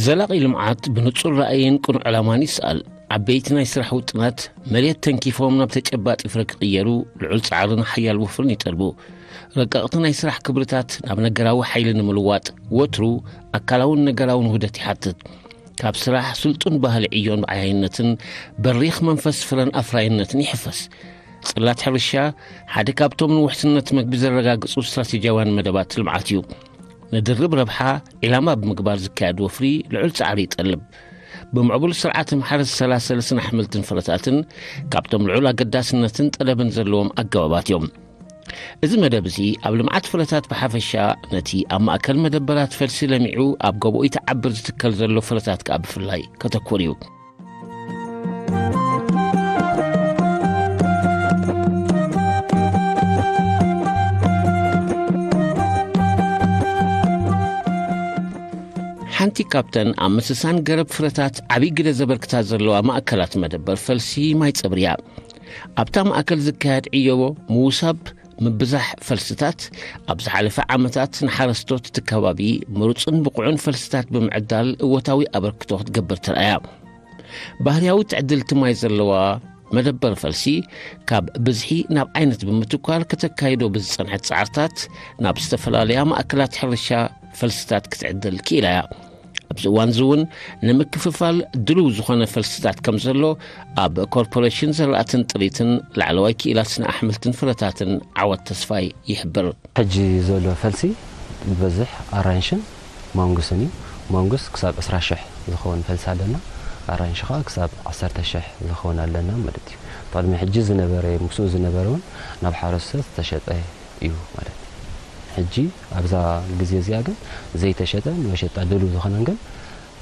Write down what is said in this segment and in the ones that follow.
ዘላቒ ልምዓት ብንጹር ራእይን ቅኑዕ ዕላማን ይስኣል። ዓበይቲ ናይ ስራሕ ውጥናት መሬት ተንኪፎም ናብ ተጨባጢ ፍረ ክቕየሩ ልዑል ጻዕርን ሓያል ወፍርን ይጠልቡ። ረቀቕቲ ናይ ስራሕ ክብርታት ናብ ነገራዊ ሓይሊ ንምልዋጥ ወትሩ ኣካላውን ነገራውን ውህደት ይሓትት። ካብ ስራሕ ስልጡን ባህሊ ዕዮን ብዓያይነትን በሪኽ መንፈስ ፍረን ኣፍራይነትን ይሕፈስ። ጽላት ሕርሻ ሓደ ካብቶም ንውሕስነት መግቢ ዘረጋግጹ ስትራቴጂያውያን መደባት ልምዓት እዩ። ንድርብ ረብሓ ዒላማ ብምግባር ዝካየድ ወፍሪ ልዑል ጻዕሪ ይጠልብ። ብምዕቡል ስርዓት ማሕረስ ሰላሰልስን ኣሕምልትን ፍረታትን ካብቶም ልዑል ኣገዳስነትን ጠለብን ዘለዎም ኣገባባት እዮም። እዚ መደብ እዚ ኣብ ልምዓት ፍረታት ብሓፈሻ፣ ነቲ ኣብ ማእከል መደበራት ፈልሲ ለሚዑ ኣብ ጎቦኡ ይትዓብር ዝትከል ዘሎ ፍረታት ከኣ ብፍላይ ከተኩር እዩ። ሓንቲ ካብተን ኣብ ምስሳን ገረብ ፍረታት ዓብዪ ግደ ዘበርክታ ዘለዋ ማእከላት መደበር ፈልሲ ማይ ጸብሪ እያ። ኣብታ ማእከል ዝካየድ ዕዮ ምውሳብ ምብዛሕ ፈልስታት ኣብ ዝሓለፈ ዓመታት ንሓረስቶት እቲ ከባቢ ምሩጽን ብቑዕን ፈልስታት ብምዕዳል እወታዊ ኣበርክቶ ክትገብር ተራእያ። ባህርያዊ ትዕድልቲ ማይ ዘለዋ መደበር ፈልሲ ካብ ብዝሒ ናብ ዓይነት ብምትኳር ከተካይዶ ብዝጸንሐት ጻዕርታት ናብ ዝተፈላለያ ማእከላት ሕርሻ ፈልስታት ክትዕድል ክኢላ እያ። ኣብዚ እዋን እዚ እውን ንምክፍፋል ድሉው ዝኾነ ፈልስታት ከም ዘሎ ኣብ ኮርፖሬሽን ዘራእትን ጥሪትን ላዕለዋይ ክኢላ ስነ ኣሕምልትን ፍረታትን ዓወት ተስፋይ ይሕብር። ሕጂ ዘሎ ፈልሲ ብብዝሕ ኣራንሽን ማንጉስን እዩ። ማንጉስ ክሳብ ዕስራ ሽሕ ዝኸውን ፈልሲ ኣለና። ኣራንሺ ኸዓ ክሳብ ዓሰርተ ሽሕ ዝኸውን ኣለና ማለት እዩ። ቅድሚ ሕጂ ዝነበረ፣ ምስኡ ዝነበረ እውን ናብ ሓረስቶት ዝተሸጠ እዩ ማለት እዩ። ሕጂ ኣብዛ ግዜ እዚኣ ግን ዘይተሸጠ፣ ንመሸጣ ድሉው ዝኾነን ግን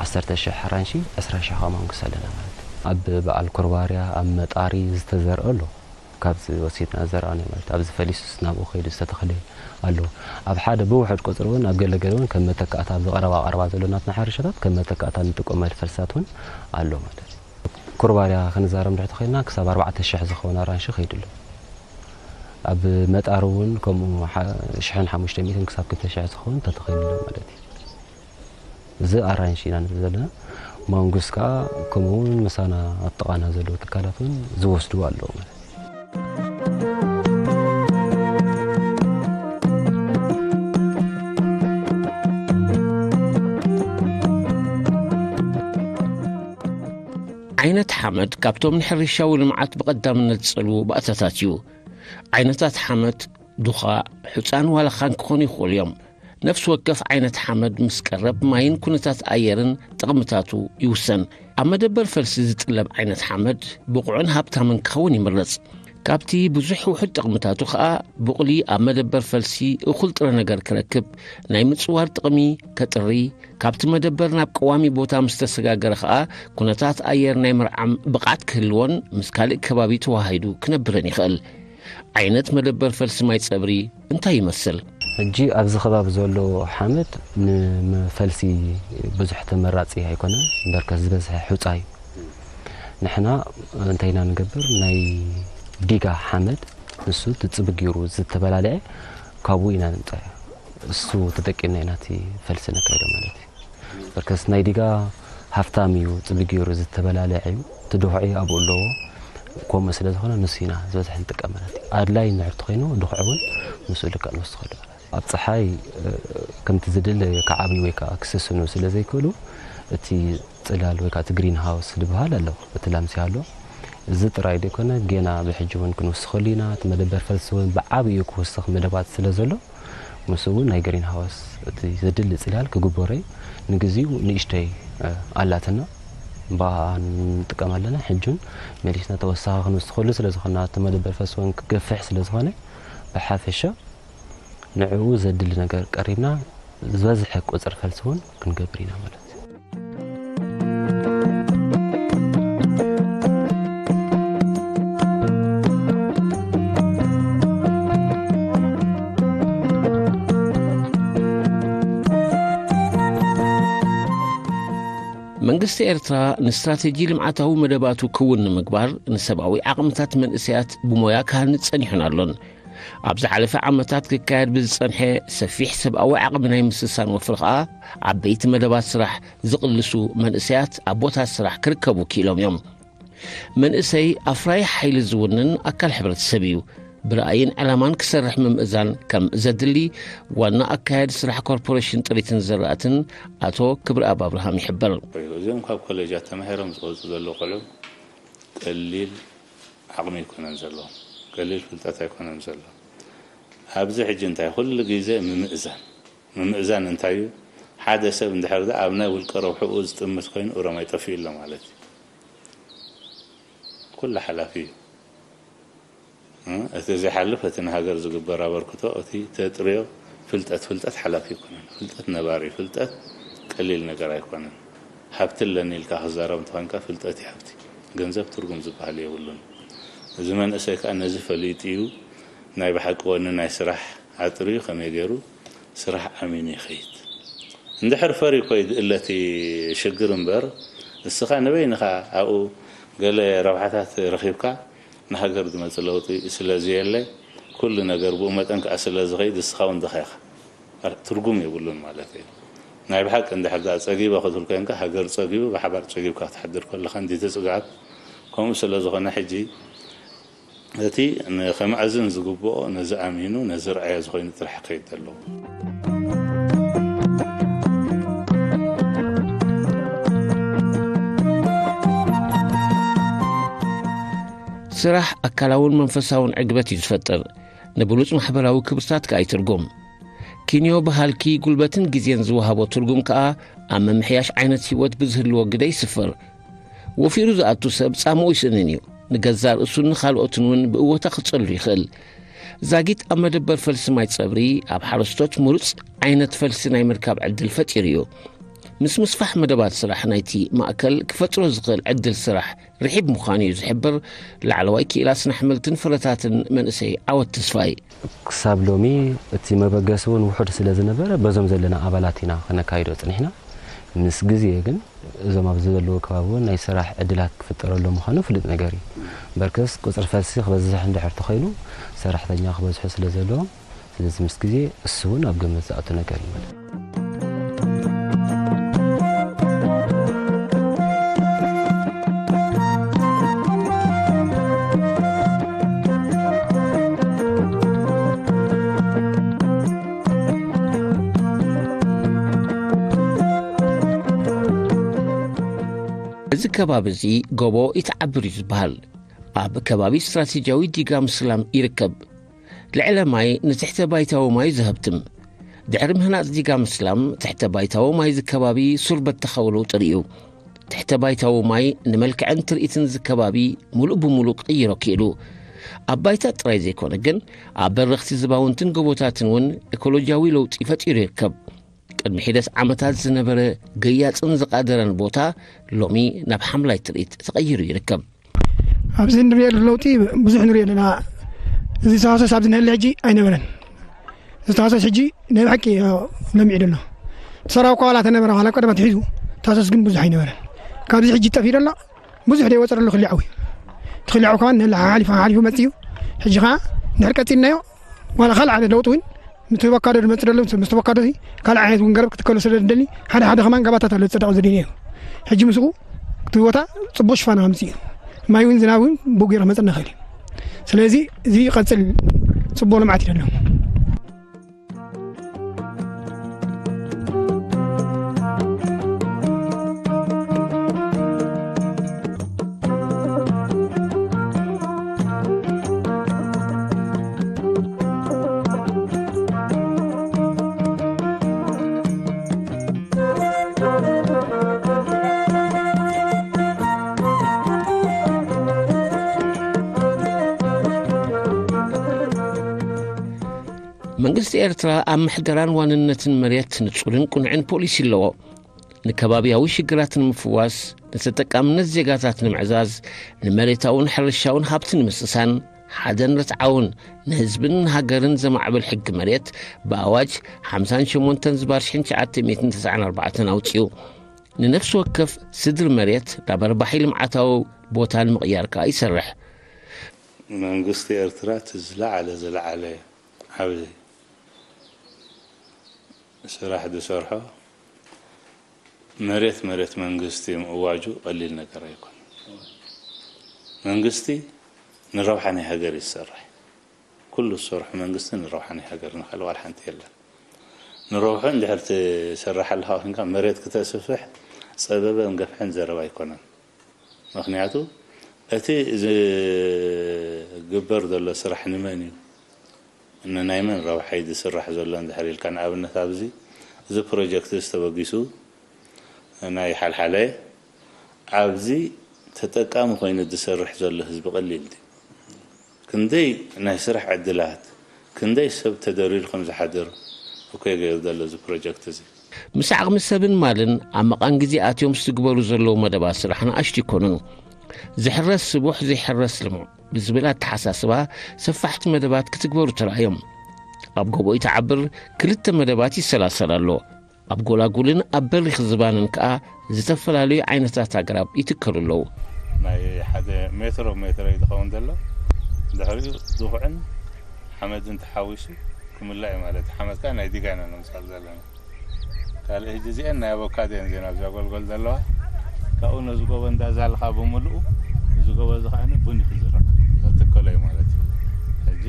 ዓሰርተ ሽሕ ኣራንሺ፣ ዕስራ ሽሕ ኸዓ ማንጉስ ኣለና ማለት እዩ። ኣብ በዓል ኮርባርያ፣ ኣብ መጣሪ ዝተዘርአ ኣሎ። ካብዚ ወሲድና ዘርኣናዮ ማለት፣ ኣብዚ ፈሊሱስ ናብኡ ከይዱ ዝተተኽለ ኣሎ። ኣብ ሓደ ብውሑድ ቁጽሪ እውን ኣብ ገለ ገለ እውን ከም መተካእታ ኣብዚ ቀረባ ቀረባ ዘሎ ናትና ሕርሻታት ከም መተካእታ እንጥቀመሉ ፈልስታት እውን ኣሎ ማለት እዩ። ኩርባርያ ክንዛረብ እንድሕር ተኾይንና ክሳብ ኣርባዕተ ሽሕ ዝኸውን ኣራንሺ ከይዱ ኣሎ። ኣብ መጣር እውን ከምኡ ሓ-፣ ሽሕን ሓሙሽተ ሚእትን ክሳብ ክልተ ሽሕ ዝኸውን ተተኺሉ ኣሎ ማለት እዩ። እዚ ኣራንሺ ኢና ንብል ዘለና። ማንጉስ ከኣ ከምኡ እውን ምሳና ኣብ ጥቓና ዘለዉ ትካላት እውን ዝወስድዎ ኣለዉ ማለት እዩ። ዓይነት ሓመድ ካብቶም ንሕርሻዊ ልምዓት ብቐዳምነት ዝጸልዉ ባእታታት እዩ። ዓይነታት ሓመድ ዱኻ፣ ሑጻን ዋላኻን ክኾኑ ይኽእሉ እዮም። ነፍሲ ወከፍ ዓይነት ሓመድ ምስ ቀረብ ማይን ኩነታት ኣየርን ጥቕምታቱ ይውሰን። ኣብ መደበር ፈልሲ ዝጥለብ ዓይነት ሓመድ ብቑዕን ሃብታምን ክኸውን ይምረጽ። ካብቲ ብዙሕ ውሑድ ጥቕምታቱ ኸኣ፣ ቡቕሊ ኣብ መደበር ፈልሲ እኹል ጥረ ነገር ክረክብ፣ ናይ ምጽዋር ጥቕሚ ከጥሪ፣ ካብቲ መደበር ናብ ቀዋሚ ቦታ ምስ ተሰጋገረ ኸኣ፣ ኩነታት ኣየር ናይ ምርዓም ብቕዓት ክህልዎን ምስ ካልእ ከባቢ ተወሃሂዱ ክነብርን ይኽእል። ዓይነት መደበር ፈልሲ ማይ ጸብሪ እንታይ ይመስል? ሕጂ ኣብዚ ከባቢ ዘሎ ሓመድ ንፈልሲ ብዙሕ ተመራጺ ኣይኮነን፣ እምበርከስ ዝበዝሐ ሑጻ እዩ። ንሕና እንታይ ኢና ንገብር? ናይ ዲጋ ሓመድ፣ ንሱ እቲ ጽብግ ገይሩ ዝተበላልዐ፣ ካብኡ ኢና ንምጻእ። እሱ ተጠቂምና ኢና እቲ ፈልሲ ነካይዶ ማለት እዩ። በርከስ ናይ ዲጋ ሃፍታም እዩ፣ ጽብግ ገይሩ ዝተበላልዐ እዩ። እቲ ድኹዒ ኣብኡ ኣለዎ። ከምኡ ስለ ዝኾነ ንሱ ኢና ዝበዝሐ ንጥቀመሉ። ኣድላይ እንድሕር ተኾይኑ ድኹዒ እውን ምስኡ ልክዕ ንወስድ ንኽእል። ኣብ ጸሓይ፣ እ፣ ከምቲ ዝድለ ክዓብዩ ወይ ከዓ ክስስኑ ስለ ዘይክእሉ፣ እቲ ጽላል ወይ ከዓ እቲ ግሪን ሃውስ ዝበሃል ኣሎ፣ እቲ ላምሲ ኣሎ። እዚ ጥራይ ዘይኮነ፣ ጌና ብሕጂ እውን ክንውስኸሉ ኢና። እቲ መደበር ፈልሲ እውን ብዓብዩ ክውስኽ መደባት ስለ ዘሎ፣ ምስ እውን ናይ ግሪን ሃውስ እቲ ዘድሊ ጽላል ክግበሮ እዩ። ንግዜኡ ንእሽተይ፣ እ፣ ኣላትና፣ ብኣ ንጥቀም ኣለና። ሕጂ እውን መሊስና ተወሳኺ ክንውስኸሉ ስለ ዝኾንና፣ እቲ መደበር ፈልሲ እውን ክገፍሕ ስለ ዝኾነ፣ ብሓፈሻ ንዕኡ ዘድሊ ነገር ቀሪብና፣ ዝበዝሐ ቁጽሪ ፈልሲ እውን ክንገብር ኢና ማለት እዩ። መንግስቲ ኤርትራ ንስትራቴጂ ልምዓታዊ መደባቱ ክውን ንምግባር፣ ንሰብኣዊ ዓቕምታት መንእሰያት ብሞያ ክሃንጽ ጸኒሑን ኣሎን። ኣብ ዝሓለፈ ዓመታት ክካየድ ብዝጸንሐ ሰፊሕ ሰብኣዊ ዓቕሚ ናይ ምስሳን ወፍሪ ከኣ፣ ዓበይቲ መደባት ስራሕ ዝቕልሱ መንእሰያት ኣብ ቦታ ስራሕ ክርከቡ ክኢሎም እዮም። መንእሰይ ኣፍራዪ ሓይሊ ዝውንን ኣካል ሕብረተሰብ እዩ። ብራእይን ዕላማን ክሰርሕ ምምእዛን ከም ዘድሊ ዋና ኣካያዲ ስራሕ ኮርፖሬሽን ጥሪትን ዝራእትን ኣቶ ክብረኣብ ኣብርሃም ይሕብር። እዚኦም ካብ ኮሌጃት ተማሂሮም ዝወፁ ዘለዉ ቆልዑ ቀሊል ዓቕሚ ኣይኮነን ዘለዎም፣ ቀሊል ፍልጠት ኣይኮነን ዘለዎም። ኣብዚ ሕጂ እንታይ ኩሉ ግዜ ምምእዛን፣ ምምእዛን እንታይ እዩ? ሓደ ሰብ እንድሕር ደኣ ኣብ ናይ ውልቀ ረብሕኡ ዝጥምት ኮይኑ እሮም ኣይጠፍእ ኣሎ ማለት እዩ። ኩሉ ሓላፊ እዩ። እ፣ እቲ ዘይሓልፍ፣ እቲ ንሃገር ዝግበር ኣበርክቶ፣ እቲ ተጥርዮ ፍልጠት፣ ፍልጠት ሓላፊ ኣይኮነን። ፍልጠት ነባሪ፣ ፍልጠት ቀሊል ነገር ኣይኮነን። ሃብቲ ኣለኒ ኢልካ ክዛረብ እንተኾንካ፣ ፍልጠት እዩ ሃብቲ። ገንዘብ ትርጉም ዝበሃል የብሉን። እዚ መንእሰይ ከኣ ነዚ ፈሊጡ እዩ ናይ ብሓቂ ወኒ ናይ ስራሕ ኣጥርዩ ከመይ ገይሩ ስራሕ ኣሚኑ ይኸይድ። እንድሕር ፈርዩ ኮይድ እለቲ ሽግር እምበር፣ እስኻ ንበይንኻ ኣብኡ ገለ ረብሓታት ረኺብካ ንሃገር ዝመጽእ ለውጢ ስለ ዘየለ፣ ኩሉ ነገር ብኡ መጠን ከኣ ስለ ዝኸይድ፣ እስኻ እውን ድኻ ኢኻ። ትርጉም የብሉን ማለት እዩ። ናይ ብሓቂ እንድሕር ደኣ ጸጊበ ክትብል ኮንካ፣ ሃገር ጸጊቡ ብሓባር ጸጊብካ ክትሓድር ከለኻ እንዲቲ ጽግዓት። ከምኡ ስለ ዝኾነ ሕጂ እቲ ንኸማእዝን ዝግብኦ ነዚ ኣሚኑ ነዚ ረኣዮ ዝኾይኑ ጥራሕ ክኸይድ ኣለዎ። ስራሕ ኣካላውን መንፈሳውን ዕግበት እዩ ዝፈጥር። ንብሉጽ ማሕበራዊ ክብርታት ከኣ ይትርጉም። ኪንዮ ብሃልኪ፣ ጉልበትን ግዜን ዝወሃቦ ትርጉም ከኣ ኣብ ምምሕያሽ ዓይነት ህይወት ብዝህልዎ ግደ ይስፈር። ወፊሩ ዝኣቱ ሰብ ጻምኡ ይስእንን እዩ። ንገዛእ ርእሱን ንኻልኦትን እውን ብእወታ ክጸሉ ይኽእል። ዛጊት ኣብ መደበር ፈልሲ ማይ ጸብሪ ኣብ ሓረስቶት ምሩጽ ዓይነት ፈልሲ ናይ ምርካብ ዕድል ፈጢሩ እዩ። ምስ ምስፋሕ መደባት ስራሕ ናይቲ ማእከል ክፈጥሮ ዝኽእል ዕድል ስራሕ ርሒብ ምዃኑ እዩ ዝሕብር ላዕለዋይ ክኢላ ስነ ኣሕምልትን ፍረታትን መንእሰይ ዓወት ተስፋይ። ክሳብ ሎሚ እቲ መበገሲ እውን ውሑድ ስለ ዝነበረ፣ በዞም ዘለና ኣባላት ኢና ከነካይዶ ጽኒሕና። ምስ ግዜ ግን እዞም ኣብዚ ዘለዉ ከባቢ እውን ናይ ስራሕ ዕድላት ክፍጠረሎም ምዃኑ ፍሉጥ ነገር እዩ። በርከስ ቁጽሪ ፈልሲ ክበዝሕ እንድሕር ተኾይኑ፣ ሰራሕተኛ ክበዝሑ ስለ ዘለዎም፣ ስለዚ ምስ ግዜ እሱ እውን ኣብ ግምት ዝኣቱ ነገር እዩ ማለት እዩ። እዚ ከባቢ እዚ ጎቦ ይትዓብር እዩ ዝበሃል። ኣብ ከባቢ ስትራቴጂያዊ ዲጋ ምስላም ይርከብ። ልዕለ ማይ ንትሕተ ባይታዊ ማይ ዘሀብትም። ድሕሪ ምህናጽ ዲጋ ምስላም፣ ትሕተ ባይታዊ ማይ እዚ ከባቢ ሱር በተኻዊ ለውጢ ርእዩ። ትሕተ ባይታዊ ማይ ንመልክዕን ትርኢትን እዚ ከባቢ ሙሉእ ብሙሉእ ክቕይሮ ክኢሉ። ኣብ ባይታ ጥራይ ዘይኮነ ግን፣ ኣብ በረኽቲ ዝባውንትን ጎቦታትን እውን ኤኮሎጂያዊ ለውጢ ፈጢሩ ይርከብ። ቅድሚ ሒደት ዓመታት ዝነበረ ገያጽን ዝቓደረን ቦታ ሎሚ ናብ ሓምላይ ትርኢት ተቐይሩ ይርከብ። ኣብዚ እንሪኦ ለውጢ ብዙሕ ንሪኦ ኣለና። እዚ ተሃሰስ ኣብዚ ንህሊ ሕጂ ኣይነበረን። እዚ ተሃሰስ ሕጂ ናይ ብሓቂ ለሚዑ ዘሎ። ሰራው እኳ ዋላ ተነበረ፣ ዋላ ቀደም ኣትሒዙ፣ ተሃሰስ ግን ብዙሕ ኣይነበረን። ካብዚ ሕጂ ጠፊኡ ዘሎ ብዙሕ ደይወፀ ዘሎ ክሊዓዊ። እቲ ክሊዓዊ ከማን ንህሊ ሓሓሊፉ፣ ሓሓሊፉ መፅኡ። ሕጂ ከዓ እንድሕር ቀፂልናዮ፣ ዋላ ካልእ ዓይነት ለውጢ እውን ምስ ተወካዶ ዝመጽእ ዘሎ፣ ምስ ተወካዶ እዚ ካልእ ዓይነት እውን ገረብ ክትከሎ ስለ ዝደሊ፣ ሓደ ሓደ ከማን ገባታት ኣሎ ዝጸደቐ ዘድልዮ እዩ። ሕጂ ምስኡ እቲ ቦታ ጽቡቕ ሽፋን ከምጽእ እዩ። ማይ እውን ዝናብ እውን ብጉ ገይሩ ክመጽእ ንኽእል እዩ። ስለዚ እዚ ይቐጽል፣ ጽቡቕ ልምዓት እዩ ዘሎ። መንግስቲ ኤርትራ ኣብ ምሕደራን ዋንነትን መሬት ንጹርን ቅኑዕን ፖሊሲ ኣለዎ። ንከባብያዊ ሽግራት ንምፍዋስ፣ ንተጠቃምነት ዜጋታት ንምዕዛዝ፣ ንመሬታውን ሕርሻውን ሃብቲ ንምስሳን፣ ሓደን ርትዓውን ንህዝብን ንሃገርን ዘማዕብል ሕጊ መሬት ብኣዋጅ ሓምሳን ሸሞንተን ዝባር ሽሕን ትሽዓተ ሚእትን ተስዓን ኣርባዕተን ኣውጺኡ። ንነፍሲ ወከፍ ስድሪ መሬት ናብ ኣርባሒ ልምዓታዊ ቦታ ንምቕያር ከኣ ይሰርሕ። መንግስቲ ኤርትራ እቲ ዝለዓለ ዝለዓለ ዓብዪ ስራሕ ዝሰርሖ መሬት መሬት መንግስቲ ምእዋጁ ቀሊል ነገር ኣይኮነን። መንግስቲ ንረብሓ ናይ ሃገር እዩ ዝሰርሕ። ኩሉ ዝሰርሖ መንግስቲ ንረብሓ ናይ ሃገር፣ ንኻልእ ዋላ ሓንቲ የለን። ንረብሑ እንድሕር ትሰርሕ ኣለኻ ኮንካ፣ መሬት ክተስፍሕ ጸበበን ገፍሕን ዘረባ ኣይኮነን። ምኽንያቱ እቲ ዝግበር ዘሎ ስራሕ ንመን እዩ? ንናይ መን ረብሓ እዩ ዝስራሕ ዘሎ እንድሕር ኢልካ፣ ንኣብነት ኣብዚ እዚ ፕሮጀክት እዚ ተበጊሱ ናይ ሓልሓለ ኣብዚ ተጠቃሚ ኮይኑ ዝሰርሕ ዘሎ ህዝቢ ቀሊል ድዩ? ክንደይ ናይ ስራሕ ዕድላት፣ ክንደይ ሰብ ተደሪሩ ከም ዝሓድር እኮ እዩ ገይሩ ዘሎ እዚ ፕሮጀክት እዚ። ምስ ዓቕሚ ሰብን ማልን ኣብ መቓን ግዜ ኣትዮም ዝትግበሩ ዘለዉ መደባት ስራሕ ንኣሽቱ ኣይኮኑን። ዝሕረስ ስቡሕ፣ ዘይሕረስ ልሙዕ ብዝብል ኣተሓሳስባ ሰፋሕቲ መደባት ክትግበሩ ተራእዮም። ኣብ ጎቦ ኢትዓብር ክልተ መደባት ይሰላሰል ኣሎ። ኣብ ጎላጉልን ኣብ በሪኽ ዝባንን ከኣ ዝተፈላለዩ ዓይነታት ኣግራብ ይትከሉ ኣለዉ። ናይ ሓደ ሜትሮ ሜትሮ እዩ ዝኸውን ዘሎ። ድሕሪኡ ድኹዕን ሓመድን ተሓዊሱ ክምላእ እዩ ማለት እዩ። ሓመድ ከኣ ናይ ዲጋ ኢና ነምጽኣሉ ዘለና። ካልእ ሕጂ እዚአን ናይ ኣቮካዶ እየን እዚአን ኣብዛ ጎልጎል ዘለዋ። ካብኡ ነዚ ጎቦ እንዳዛልኻ ብምልኡ፣ እዚ ጎቦ እዚ ከኣ ቡን እዩ ክዝራእ፣ ክትከሎ እዩ ማለት እዩ። ሕጂ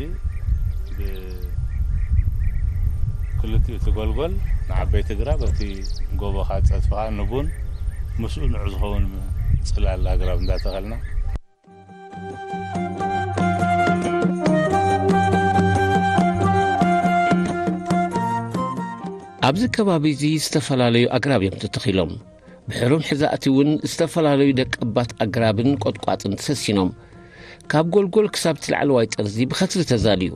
ብክልቲኡ እቲ ጎልጎል ንዓበይቲ ኣግራብ፣ እቲ ጎቦ ከኣ ጸድፊ ከኣ ንቡን፣ ምስኡ ንዑ ዝኸውን ጽላል ኣግራብ እንዳተኸልና። ኣብዚ ከባቢ እዚ ዝተፈላለዩ ኣግራብ እዮም ተተኺሎም። ብሕሩም ሕዛእቲ እውን ዝተፈላለዩ ደቀባት ኣግራብን ቆጥቋጥን ተሰሲኖም። ካብ ጎልጎል ክሳብ እቲ ላዕለዋይ ጠርዚ ብኸትሪ ተዛልዩ።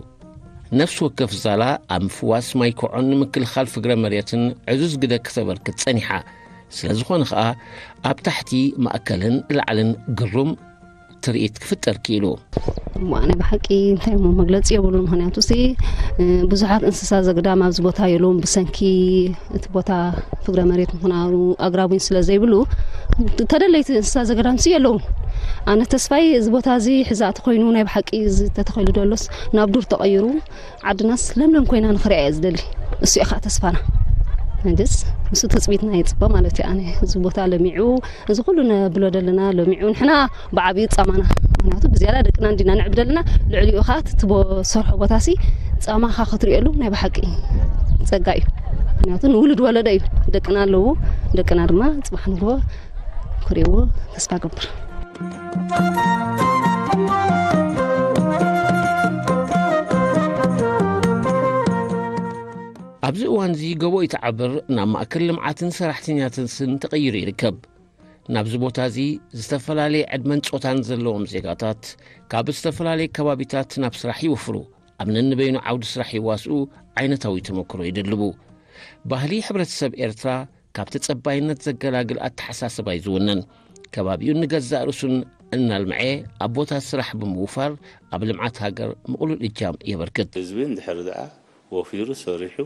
ነፍሲ ወከፍ ዛላ ኣብ ምፍዋስ ማይ ኮዖን ንምክልኻል ፍግረ መሬትን ዕዙዝ ግደ ክተበርክት ጸኒሓ። ስለ ዝኾነ ኸኣ ኣብ ታሕቲ፣ ማእከልን ላዕልን ግሩም ትርኢት ክፍጠር ክኢሉ። እሞ ኣነ ብሓቂ እንታይ እሞ መግለጺ የብሉን። ምኽንያቱ ሲ፣ እ፣ ብዙሓት እንስሳ ዘግዳም ኣብዚ ቦታ የለውን። ብሰንኪ እቲ ቦታ ፍግረ መሬት ምዃኑ፣ ኣግራብ እውን ስለ ዘይብሉ፣ ተደለይቲ እንስሳ ዘገዳም ሲ የለውን። ኣነ ተስፋይ እዚ ቦታ እዚ ሕዛእቲ ኮይኑ ናይ ብሓቂ እዚ ተተኺሉ ደሎስ ናብ ዱር ተቐይሩ ዓድናስ ለምለም ኮይና ንኽሪኣ እየ ዝደሊ። እሱ እዩ ከዓ ተስፋና። ሕጅስ ንሱ ትፅቢትና ይፅበ ማለት እዩ። ኣነ እዚ ቦታ ለሚዑ፣ እዚ ኩሉ ነብሎ ዘለና ለሚዑ፣ ንሕና ብዓብዩ ፃማና። ምኽንያቱ ብዝያዳ ደቅና እንዲና ንዕብ ዘለና፣ ልዕሊኡ ከዓ እቲ ትቦ ሰርሖ ቦታ ሲ ፃማኻ ክትሪኦሉ ናይ ብሓቂ ፀጋ እዩ። ምኽንያቱ ንውሉድ ወለዶ እዩ። ደቅና ኣለዉ፣ ደቅና ድማ ፅባሕ ንግሆ ክሪእዎ ተስፋ ገብር። ኣብዚ እዋን እዚ ጎቦ ኢትዓብር ናብ ማእከል ልምዓትን ሰራሕተኛታትን ተቐይሩ ይርከብ። ናብዚ ቦታ እዚ ዝተፈላለየ ዕድመን ጾታን ዘለዎም ዜጋታት ካብ ዝተፈላለየ ከባቢታት ናብ ስራሕ ይወፍሩ። ኣብ ነንበይኑ ዓውዲ ስራሕ ይዋስኡ፣ ዓይነታዊ ተመክሮ ይድልቡ። ባህሊ ሕብረተሰብ ኤርትራ ካብ ተጸባይነት ዘገላግል ኣተሓሳስባ እዩ ዝውነን። ከባቢኡ ንገዛእ ርእሱን እናልምዐ ኣብ ቦታ ስራሕ ብምውፋር ኣብ ልምዓት ሃገር ምቕሉል እጃም የበርክት። ህዝቢ እንድሕር ደኣ ወፊሩ ሰሪሑ፣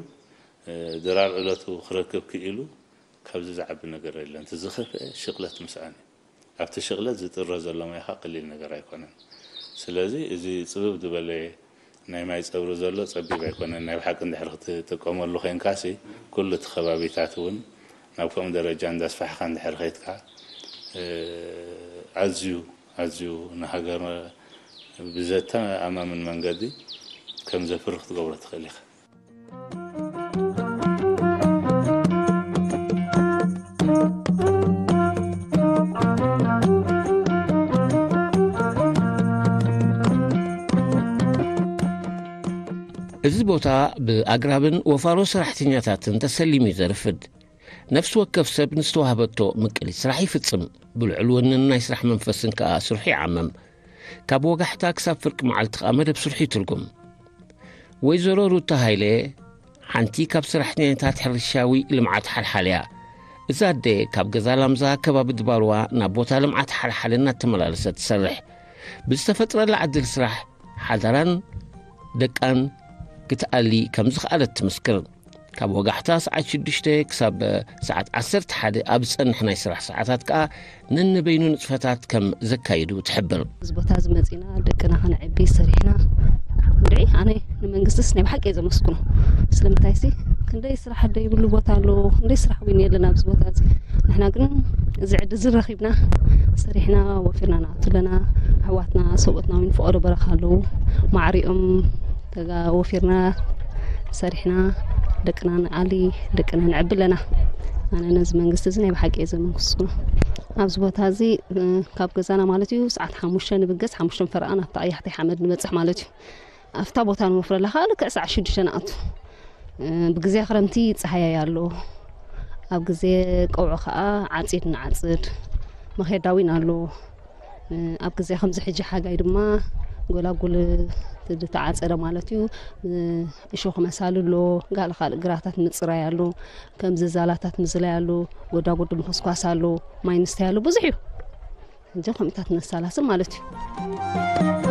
እ፣ ድራር ዕለቱ ክረክብ ክኢሉ፣ ካብዚ ዝዓቢ ነገር የለን። እቲ ዝኸፍአ ሽቕለት ምስኣን እዩ። ኣብቲ ሽቕለት ዝጥረ ዘሎ ማይ ኸኣ ቀሊል ነገር ኣይኮነን። ስለዚ እዚ ጽብብ ዝበለ ናይ ማይ ጸብሪ ዘሎ ጸቢብ ኣይኮነን። ናይ ብሓቂ እንድሕር ክትጥቀመሉ ኾይንካሲ፣ ኩሉ እቲ ከባቢታት እውን ናብ ከምኡ ደረጃ እንዳስፋሕካ እንድሕር ኸይድካ፣ እ፣ ኣዝዩ፣ ኣዝዩ ንሃገር ብዘተኣማምን መንገዲ ከም ዘፍሪ ክትገብሮ ትኽእል ኢኻ። እዚ ቦታ ብኣግራብን ወፋሮ ሰራሕተኛታትን ተሰሊሙ እዩ ዘርፍድ። ነፍሲ ወከፍ ሰብ ንዝተዋህበቶ ምቅሊት ስራሕ ይፍጽም። ብልዑል ወንን ናይ ስራሕ መንፈስን ከኣ ስርሑ ይዓምም። ካብ ወጋሕታ ክሳብ ፍርቂ መዓልቲ ከኣ መደብ ስርሑ ይትርጉም። ወይዘሮ ሩታ ሃይለ ሓንቲ ካብ ሰራሕተኛታት ሕርሻዊ ልምዓት ሓልሓል እያ። እዛ ኣደ ካብ ገዛ ላምዛ ከባቢ ድባርዋ ናብ ቦታ ልምዓት ሓልሓል እናተመላለሰት ትሰርሕ። ብዝተፈጥረላ ዕድል ስራሕ ሓዳራን ደቃን ክትኣሊ ከም ዝኸኣለት ትምስክር። ካብ ወጋሕታ ሰዓት ሽዱሽተ ክሳብ ሰዓት ዓሰርተ ሓደ ኣብ ዝጸንሕ ናይ ስራሕ ሰዓታት ከኣ ነንበይኑ ንጥፈታት ከም ዘካይዱ ትሕብር። እዚ ቦታ እዚ መጺና ደቅና ከነዕቢ ሰሪሕና ንርኢ። ኣነ ንመንግስትስ ናይ ብሓቂ እየ ዘመስግኖ። ስለምንታይሲ ክንደይ ስራሕ ደይብሉ ቦታ ኣሎ፣ ክንደይ ስራሕ እውን የለን ኣብዚ ቦታ እዚ። ንሕና ግን እዚ ዕድል እዚ ረኺብና ሰሪሕና ወፊርና ንኣቱ ኣለና። ኣሕዋትና ሰብኡትና እውን ፈቐዶ በረኻ ኣለዉ። ማዕሪኦም ተጋ ወፊርና ሰሪሕና ደቅና ንኣሊ፣ ደቅና ንዕቢ ኣለና። ኣነ ነዚ መንግስቲ እዚ ናይ ብሓቂ እየ ዘመስግኖ። ኣብዚ ቦታ እዚ እ፣ ካብ ገዛና ማለት እዩ ሰዓት ሓሙሽተ ንብገስ፣ ሓሙሽተ ፈረቓ ናብታ ቀያሕቲ ሓመድ ንበጽሕ ማለት እዩ። ኣብታ ቦታ ንወፍረላ ከዓ ልክዕ ሰዓት ሽዱሽተ ንኣቱ። እ፣ ብግዜ ክረምቲ ጸሃያይ ኣሎ፣ ኣብ ግዜ ቀውዒ ከዓ ዓጺድ ንዓጽድ፣ መኼዳ እውን ኣሎ። እ፣ ኣብ ግዜ ከምዚ ሕጂ ሓጋይ ድማ ጎላጉል ዝተዓጸደ ማለት እዩ። እ፣ እሾኽ መሳል ኣሎ፣ ጋለ ካልእ ግራታት ምጽራይ ኣሎ፣ ከምዚ ዛላታት ምዝላይ ኣሎ፣ ጎዳጉዲ ምኹስኳስ ኣሎ፣ ማይ ምስታይ ኣሎ፣ ብዙሕ እዩ። ሕጂ ከምኡታት ነሳላስል ማለት እዩ።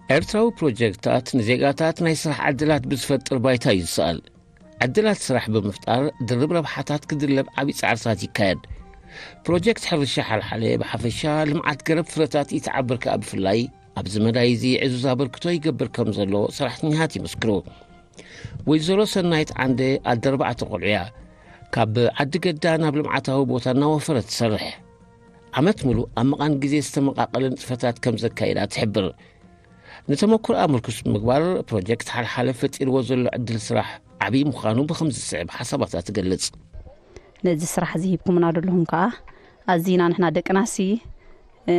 ኤርትራዊ ፕሮጀክታት ንዜጋታት ናይ ስራሕ ዕድላት ብዝፈጥር ባይታ እዩ ዝሰኣል። ዕድላት ስራሕ ብምፍጣር ድርብ ረብሓታት ክድለብ ዓብዪ ጻዕርታት ይካየድ። ፕሮጀክት ሕርሻ ሓልሓለ ብሓፈሻ፣ ልምዓት ገረብ ፍረታት ኢተዓብር ከኣ ብፍላይ ኣብዚ መዳይ እዚ ዕዙዝ ኣበርክቶ ይገብር ከም ዘሎ ሰራሕተኛታት ይምስክሩ። ወይዘሮ ሰናይት ዓንደ ኣደ ኣርባዕተ ቆልዑ እያ። ካብ ዓዲ ገዳ ናብ ልምዓታዊ ቦታ እናወፈረት ትሰርሕ። ዓመት ሙሉእ ኣብ መቓን ግዜ ዝተመቓቐለ ንጥፈታት ከም ዘካይዳ ትሕብር። ንተመክሮኣ ምርኩስ ብምግባር ፕሮጀክት ሓልሓለ ፈጢርዎ ዘሎ ዕድል ስራሕ ዓብዪ ምዃኑ ብኸምዚ ዝስዕብ ሓሳባታ ትገልጽ። ነዚ ስራሕ እዚ ሂብኩምና ዘለኹም ከኣ ኣዚና ንሕና ደቅናሲ፣ እ፣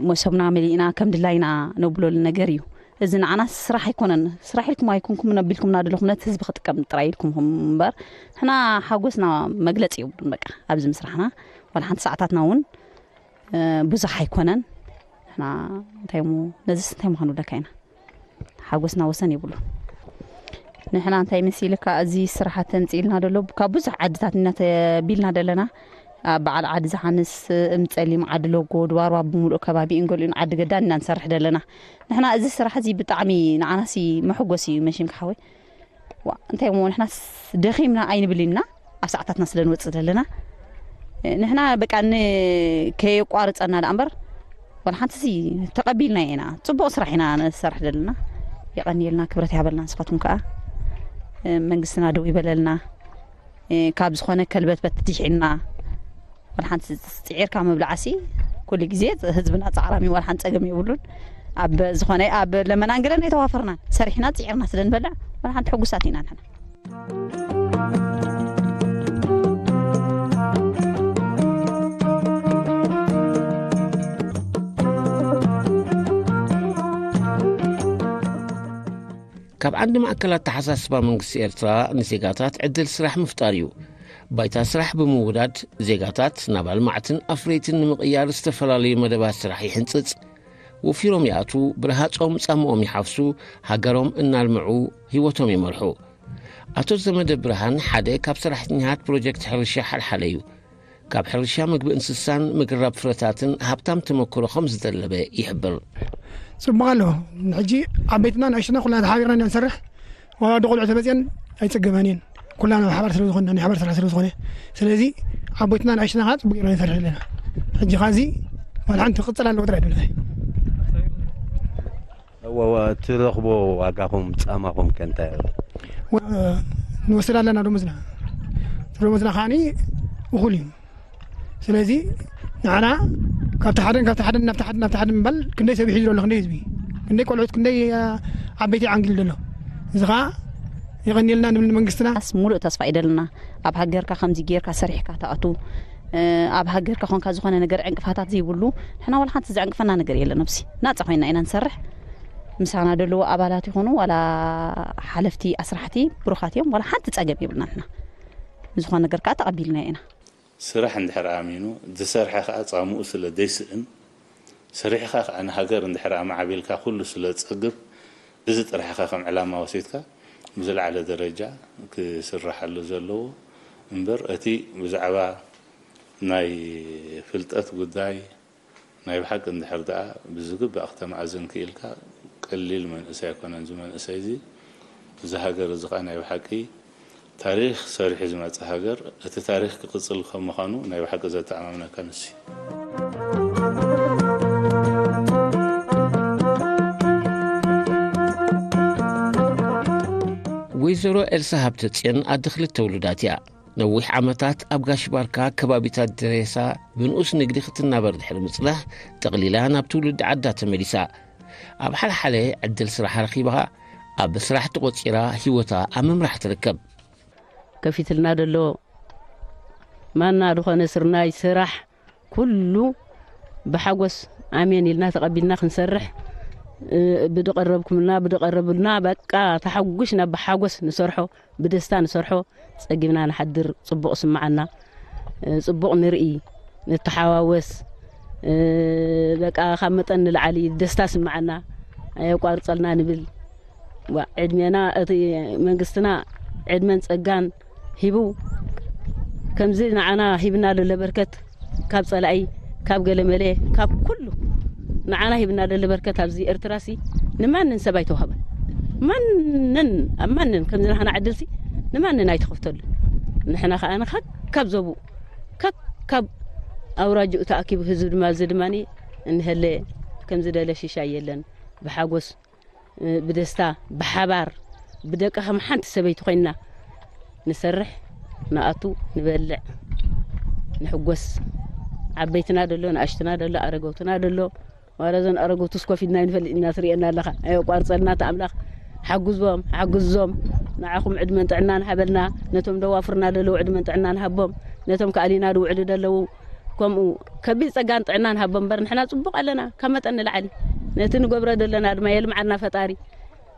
መሶብና መሊእና ከም ድላይና ነብለሉ ነገር እዩ። እዚ ንዓና ስራሕ ኣይኮነን። ስራሕ ኢልኩም ኣይኮንኩም ነቢልኩምና ዘለኹም ነቲ ህዝቢ ክጥቀም ጥራይ ኢልኩም እምበር ንሕና ሓጎስና መግለጺ የብሉን። በቃ ኣብዚ ምስራሕና ዋላ ሓንቲ ሰዓታትና እውን እ፣ ብዙሕ ኣይኮነን። ንሕና እንታይ እሞ ነዚስ እንታይ ምዃኑ ብለካ ኢና። ሓጎስና ወሰን የብሉን። ንሕና እንታይ መሲልካ እዚ ስራሓት ተምፅኢልና ደሎ ካብ ብዙሕ ዓድታት እናተቢልና ደለና። ኣብ በዓል ዓዲ ዝሓንስ፣ እምፀሊም፣ ዓዲ ሎጎ፣ ድባርዋ ብምሉእ ከባቢ እንገሊኡን ዓዲ ገዳን ኢና ንሰርሕ ደለና። ንሕና እዚ ስራሕ እዚ ብጣዕሚ ንዓናሲ መሕጎስ እዩ መሽም ክሓወይ። ዋ፣ እንታይ እሞ ንሕናስ ደኺምና ኣይንብል ኢና፣ ኣብ ሰዓታትና ስለ ንወጽእ ዘለና። ንሕና በቃ ን-፣ ከየቋርጸና ደኣ እምበር፣ ዋላ ሓንቲ ሲ ተቐቢልና ኢና። ጽቡቕ ስራሕ ኢና ንሰርሕ ዘለና። የቐንየልና፣ ክብረት ይሃበልና። ንስኻትኩም ከኣ መንግስትና ደው ይበለልና። ካብ ዝኾነ ከልበትበት ድሒንና። ዋላ ሓንቲ ጽዒርካ ምብላዕሲ ኩሉ ግዜ ህዝብና ጻዕራም እዩ፣ ዋላ ሓንቲ ጸገም የብሉን። ኣብ ዝኾነ ኣብ ለመናን ገለን ኣይተዋፈርናን። ሰሪሕና ጽዒርና ስለ ንበልዕ ዋላ ሓንቲ ሕጉሳት ኢና ንሕና። ካብ ዓንዲ ማእከል ኣተሓሳስባ መንግስቲ ኤርትራ ንዜጋታት ዕድል ስራሕ ምፍጣር እዩ። ባይታ ስራሕ ብምውዳድ ዜጋታት ናብ ኣልማዕትን ኣፍረይትን ንምቕያር ዝተፈላለዩ መደባት ስራሕ ይሕንጽጽ። ወፊሮም ይኣትዉ፣ ብረሃጾም ጻምኦም ይሓፍሱ፣ ሃገሮም እናልምዑ ህይወቶም ይመርሑ። ኣቶ ዘመደ ብርሃን ሓደ ካብ ሰራሕተኛታት ፕሮጀክት ሕርሻ ሓልሓለ እዩ። ካብ ሕርሻ፣ ምግቢ እንስሳን ምግራብ ፍረታትን ሃብታም ተመክሮ ከም ዝደለበ ይሕብር። ጽቡቕ ኣሎ። ሕጂ ዓበይትና ንኣሽቱና ኩልና ተሓቢርና ኢና ንሰርሕ። ዋላ ወዲ ቆልዑ ተመጽየን ኣይጽገማን እየን። ኩልና ብሓባር ስለ ዝኾንና፣ ናይ ሓባር ስራሕ ስለ ዝኾነ። ስለዚ ዓበይትና ንኣሽቱና ከዓ ጽቡቕ ጌርና ንሰርሕ ኣለና። ሕጂ ኸዚ ዋላ ሓንቲ ክቕጽል ኣለዎ ጥራይ ድብለይ። እወ፣ እወ፣ እትረኽቦ ዋጋኹም ጻማኹም ከ እንታይ እዩ? ወ-፣ ንወስድ ኣለና ደሞዝና። ደሞዝና ከዓኒ እኹል እዩ። ስለዚ ንዓና ካብቲ ሓደን ካብቲ ሓደን ናብቲ ሓደን ናብቲ ሓደን ምባል ክንደይ ሰብ ይሕዙ ኣሎ፣ ክንደይ ህዝቢ፣ ክንደይ ቆልዑት፣ ክንደይ፣ አ፣ ዓበይቲ ዓንጊሉ ዘሎ። እዚ ኸዓ የቐንየልና ንብል ንመንግስትና። ኣስ ሙሉእ ተስፋ ይደልና። ኣብ ሃገርካ ከምዚ ጌርካ ሰሪሕካ ትኣቱ። እ፣ ኣብ ሃገርካ ኾንካ ዝኾነ ነገር ዕንቅፋታት ዘይብሉ። ንሕና ዋላ ሓንቲ ዘዕንቅፈና ነገር የለን። ኣብዚ ናጻ ኮይና ኢና ንሰርሕ። ምሳና ደለዉ ኣባላት ይኹኑ ዋላ ሓለፍቲ ኣስራሕቲ ብሩኻት እዮም። ዋላ ሓንቲ ጸገም የብልና ንሕና። ንዝኾነ ነገር ከዓ ተቐቢልና ኢና። ስራሕ እንድሕር ኣሚኑ፣ ዝሰርሐ ከዓ ጻምኡ ስለ ዘይስእን፣ ሰሪሕኻ ከዓ ንሃገር እንድሕር ኣማዕቢልካ ኩሉ ስለ ዝጸግብ፣ እዚ ጥራሕ ኢኻ ከም ዕላማ ወሲድካ ብዝለዓለ ደረጃ ክስራሓሉ ዘለዎ እምበር፣ እቲ ብዛዕባ ናይ ፍልጠት ጉዳይ ናይ ብሓቂ እንድሕር ደኣ ብዝግባእ ክተማእዝን ክኢልካ፣ ቀሊል መንእሰይ ኣይኮነን እዚ መንእሰይ እዚ። እዚ ሃገር እዚ ኸኣ ናይ ብሓቂ ታሪኽ ሰሪሑ ዝመጸ ሃገር፣ እቲ ታሪኽ ክቕጽል ከም ምዃኑ ናይ ብሓቂ ዘተኣማምነካ ንሱ እዩ። ወይዘሮ ኤልሳ ሃብተጽዮን ኣደ ክልተ ውሉዳት እያ። ነዊሕ ዓመታት ኣብ ጋሽ ባርካ ከባቢታት ድሬሳ ብንኡስ ንግዲ ክትናበር ድሕሪ ምጽናሕ፣ ጠቕሊላ ናብ ትውልዲ ዓዳ ተመሊሳ። ኣብ ሓለሓለ ዕድል ስራሕ ረኺባ፣ ኣብ ስራሕ ተቖጺራ ህይወታ ኣብ ምምራሕ ትርከብ። ከፊትልና ዘሎ ማና ዝኾነ ስርናይ ስራሕ ኩሉ ብሓጎስ ኣሜን ኢልና ተቐቢልና ክንሰርሕ፣ እ፣ ብድቐረብኩምልና ብድቐረብልና በቃ ተሓጉሽና ብሓጎስ ንሰርሖ፣ ብደስታ ንሰርሖ። ጸጊብና ንሓድር፣ ጽቡቕ ስምዓና፣ እ፣ ጽቡቕ ንርኢ፣ ንተሓዋወስ፣ እ፣ በቃ ካብ መጠን ንላዕሊ ደስታ ስምዓና። ኣየቋርጸልና ንብል። ዋ፣ ዕድሜና እቲ መንግስትና ዕድመን ጸጋን ሂቡ፣ ከምዚ ንዓና ሂብና ደሎ በርከት፣ ካብ ጸላኢ፣ ካብ ገለመለ፣ ካብ ኩሉ ንዓና ሂብና ደሎ በርከት ኣብዚ ኤርትራሲ ንማንን ሰብ ኣይተዋህበን። ማንን፣ ኣብ ማንን ከምዚ ናህና ዕድልሲ ንማንን ኣይተኸፍተሉ። ንሕና ከኣ ንካ ካብ ዘቡ፣ ካብ፣ ካብ ኣውራጅኡ ተኣኪቡ ህዝቢ ድማ፣ እዚ ድማ እንሀለ ከምዚ ደለ ሽሻይ የለን። ብሓጎስ፣ ብደስታ፣ ብሓባር፣ ብደቂ ከም ሓንቲ ሰበይቲ ኮይንና ንሰርሕ፣ ንኣቱ፣ ንበልዕ፣ ንሕጎስ። ዓበይትና ደሎ፣ ንኣሽትና ደሎ፣ ኣረገውትና ደሎ። ዋላ እዞን ኣረገውትስ ኮፍ ኢልና ይንፈልጥ ኢና፣ ትርእየና ኣለኻ። ኣየቋርጸልና እቲ ኣምላኽ። ሓጉዞም፣ ሓጉዞም። ንዓኹም ዕድመን ጥዕናን ሃበልና። ነቶም ደዋፍርና ደለዉ ዕድመን ጥዕናን ሃቦም። ነቶም ከኣሊና ድውዕሉ ደለዉ ከምኡ ከቢድ ጸጋን ጥዕናን ሃቦም እምበር ንሕና ጽቡቕ ኣለና፣ ካብ መጠን ንላዕሊ። ነቲ ንገብሮ ዘለና ድማ የልምዓና ፈጣሪ።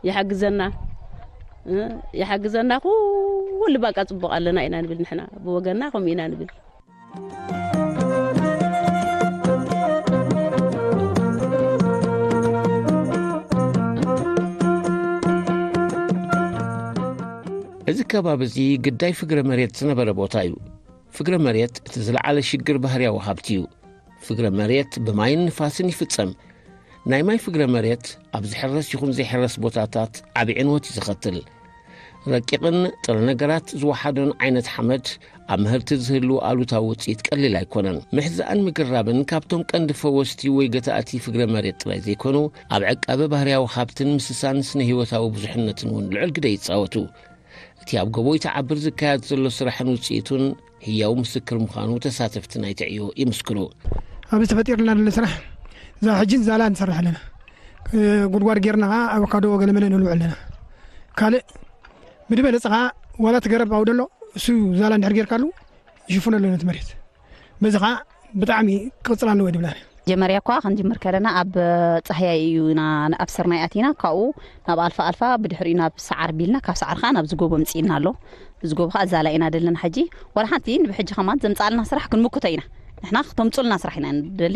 ይሓግዘና፣ እ፣ ይሓግዘና። ኩሉ በቃ ጽቡቕ ኣለና ኢና ንብል ንሕና። ብወገንና ከምኡ ኢና ንብል። እዚ ከባቢ እዚ ግዳይ ፍግረ መሬት ዝነበረ ቦታ እዩ። ፍግረ መሬት እቲ ዝለዓለ ሽግር ባህርያዊ ሃብቲ እዩ። ፍግረ መሬት ብማይን ንፋስን ይፍጸም። ናይ ማይ ፍግረ መሬት ኣብ ዝሕረስ ይኹን ዘይሕረስ ቦታታት ዓቢ ዕንወት እዩ ዘኸትል። ረቂቕን ጥረ ነገራት ዝወሓዶን ዓይነት ሓመድ ኣብ ምህርቲ ዝህሉ ኣሉታዊ ውጽኢት ቀሊል ኣይኮነን። ምሕዛእን ምግራብን ካብቶም ቀንዲ ፈወስቲ ወይ ገታእቲ ፍግረ መሬት ጥራይ ዘይኮኑ፣ ኣብ ዕቃበ ባህርያዊ ሃብትን ምስሳን ስነ ህይወታዊ ብዙሕነትን እውን ልዑል ግደ ይጻወቱ። እቲ ኣብ ጎቦ ይትዓብር ዝካየድ ዘሎ ስራሕን ውጽኢቱን ህያው ምስክር ምዃኑ ተሳተፍቲ ናይቲ ዕዮ ይምስክሩ። ኣብዚ ተፈጢርና ዘሎ ስራሕ እዛ ሕጂ ዛላ ንሰርሕ ኣለና። ጉድጓድ ጌርና ከዓ ኣቮካዶ ገለመለ ነልምዕ ኣለና። ካልእ ብድበለፀ ከዓ ዋላ እቲ ገረብ ኣብኡ ደሎ እሱ ዛላ እንድሕር ጌርካሉ ይሽፍኖ ኣሎ ነቲ መሬት። በዚ ከዓ ብጣዕሚ ክቕፅል ኣለዎ ድብላን። መጀመርያ እኳ ክንጅምር ከለና ኣብ ፃህያይ እዩ ኢና ኣብ ስርናይ ኣቲና፣ ካብኡ ናብ ኣልፋ ኣልፋ፣ ብድሕሪኡ ናብ ሰዓር ቢልና፣ ካብ ሰዓር ከዓ ናብዚ ጎቦ ምፅኢና ኣሎ። እዚ ጎቦ ከዓ ዛላ ኢና ደለና ሕጂ። ዋላ ሓንቲ ንብሕጂ ከማን ዘምፃልና ስራሕ ክንምክቶ ኢና። ንሕና ክተምፁልና ስራሕ ኢና ንደሊ።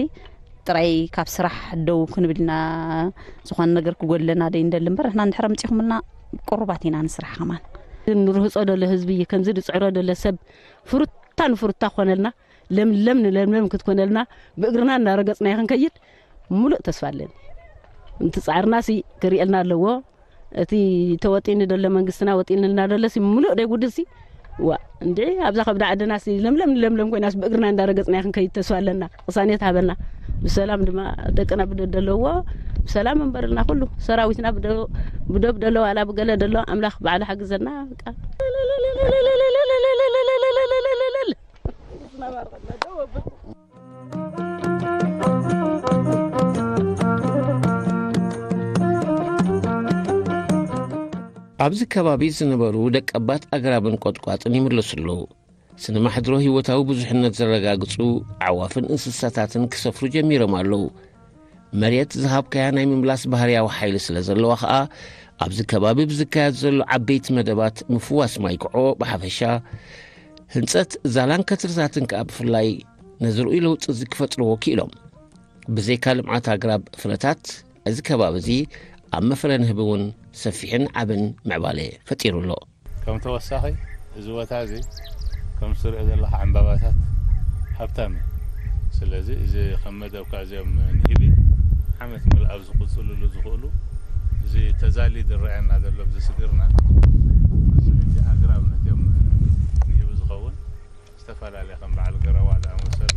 ጥራይ ካብ ስራሕ ደው ክንብልና፣ ዝኾነ ነገር ክጎድለና ደይ እንደሊ እምበር፣ ንሕና እንድሕር ኣምፂኹምልና ቅሩባት ኢና ንስራሕ ከማን። ንርህፆ ደሎ ህዝቢ፣ ከምዚ ዝፅዕሮ ደሎ ሰብ ፍሩታ ንፍሩታ ክኾነልና፣ ለምለም ንለምለም ክትኮነልና፣ ብእግርና እናረገፅና ክንከይድ ሙሉእ ተስፋ ኣለኒ። እቲ ፃዕርና ሲ ክርእየልና ኣለዎ። እቲ ተወጢኑ ደሎ መንግስትና ወጢንልና ደሎ ሲ ሙሉእ ደይ ጉድል ሲ ዋ እንድዒ ኣብዛ ከብዳ ዓድና ሲ ለምለም ንለምለም ኮይናስ ብእግርና እንዳረገፅና ክንከይድ ተስፋ ኣለና። ቅሳኔት ሃበና። ብሰላም ድማ ደቅና ብደብ ደለዎ ብሰላም እንበርልና፣ ኩሉ ሰራዊትና ብደብ ደሎ ዋላ ብገለ ደሎ ኣምላኽ ባዕሉ ሓግዘና። በቃ ኣብዚ ከባቢ ዝነበሩ ደቀባት ኣግራብን ቆጥቋጥን ይምለሱ ኣለዉ። ስነ ማሕድሮ ህይወታዊ ብዙሕነት ዘረጋግጹ ኣዕዋፍን እንስሳታትን ክሰፍሩ ጀሚሮም ኣለዉ። መሬት ዝሃብካያ ናይ ምምላስ ባህርያዊ ሓይሊ ስለ ዘለዋ ኸኣ፣ ኣብዚ ከባቢ ብዝካየድ ዘሎ ዓበይቲ መደባት ምፍዋስ ማይ ኩዖ ብሓፈሻ፣ ህንጸት ዛላን ከትርታትን ከኣ ብፍላይ ነዚ ርኡይ ለውጢ እዚ ክፈጥርዎ ክኢሎም። ብዘይካ ልምዓት ኣግራብ ፍረታት፣ እዚ ከባቢ እዚ ኣብ መፍረ ንህቢ እውን ሰፊሕን ዓብን ምዕባለ ፈጢሩ ኣሎ። ከም ተወሳኺ፣ እዚ ቦታ እዚ ከም ትሪኦ ዘለኻ ዕምባባታት ሃብታም እዩ። ስለዚ እዚ ከም መደብካ እዚኦም ንህቢ ዓመት ሙሉእ ኣብ ዝቕፅልሉ ዝኽእሉ፣ እዚ ተዛሊ ዝረኣየና ዘሎ ኣብዚ ስግርና፣ እዚ ሕጂ ኣግራብ ነቲኦም ንህቢ ዝኸውን ዝተፈላለየ ከም በዓል ገረዋ ዝኣመሰሉ